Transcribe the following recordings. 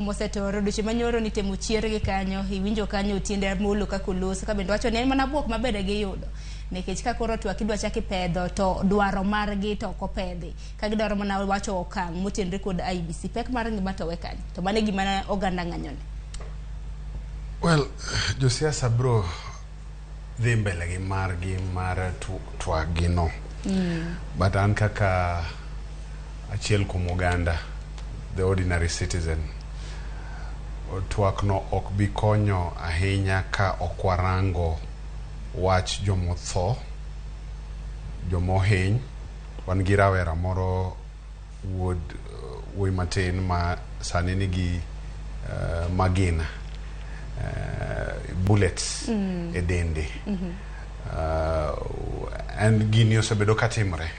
Mosetore odiochieng' manyoro ni temo chiergi kanyo, iwinjo kanyo Otiende Amolo kaka oloso ka bende wacho ni en mana buok maber giyudo nikech ka koro twak idwa chak ipedho to dwaro margi to ok opedhi ka gidwaro mana wacho okang' motenre kod IEBC pek mar ngima to we kanyo to mano e gima oganda ng'anyone. Well, josiasa bro dhi mbele gi margi mar twak gi no. But an kaka achiel kuom oganda, the ordinary citizen, twak no ok bi konyo ahinya ka ok warango wach jomotho, jomohiny. Wan gi rawera moro wuod wuoyi matin ma sani nigi magina bullets e dende. And gini osebedo katimre.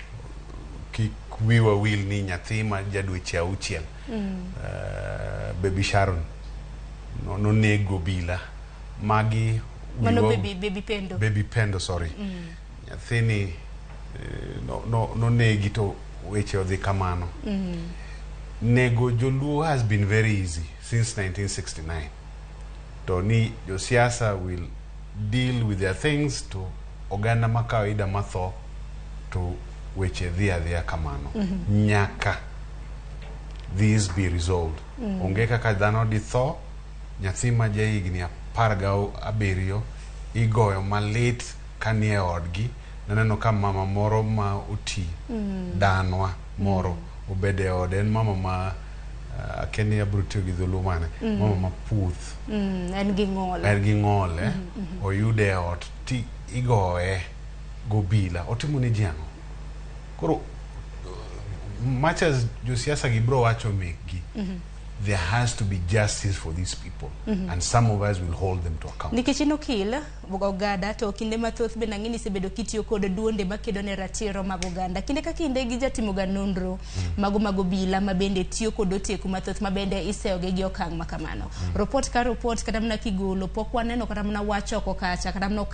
Kik wiwa wil ni nyathi ma ja dweche 6, Baby Sharon, noneg gobila. Magi Mano baby Pendo. Baby Pendo, sorry. Nyathini nonegi to weche odhi kamano. Nego joluo has been very easy since 1969. To ni josiasa will deal with their things to oganda ma kawaida matho to weche dhi adhiya kamano. Nyaka this be resolved. Onge kaka dhano ditho, nyathi ma jahigni 17 igoyo malit kanie odgi. Naneno ka mama moro ma oti, danwa moro obedo e ode, en mama ma akia ni abiro tiyo gi dholuo mane, mama ma puth. En gi ng'ol. En gi ng'ol, eh? Oyude e ot ti igoye gobila, otimo ne ji ang'o? Koro much as josiasa gi bro wacho mekgi, there has to be justice for these people and some of us will hold them to account. Nikech in okil ogada to kinde mathoth bende ang'e ni isebedo kitiyo kod duonde makedo ne ratiro mag oganda. Kinde ka kinde gijatimoga nonro mago mag obila ma bende tiyo kod oteku mathoth ma bende iseyogi gi okang' ma kamano. Report ka report kata mana kigolo pok waneno kata mana wach oko kacha kata mana.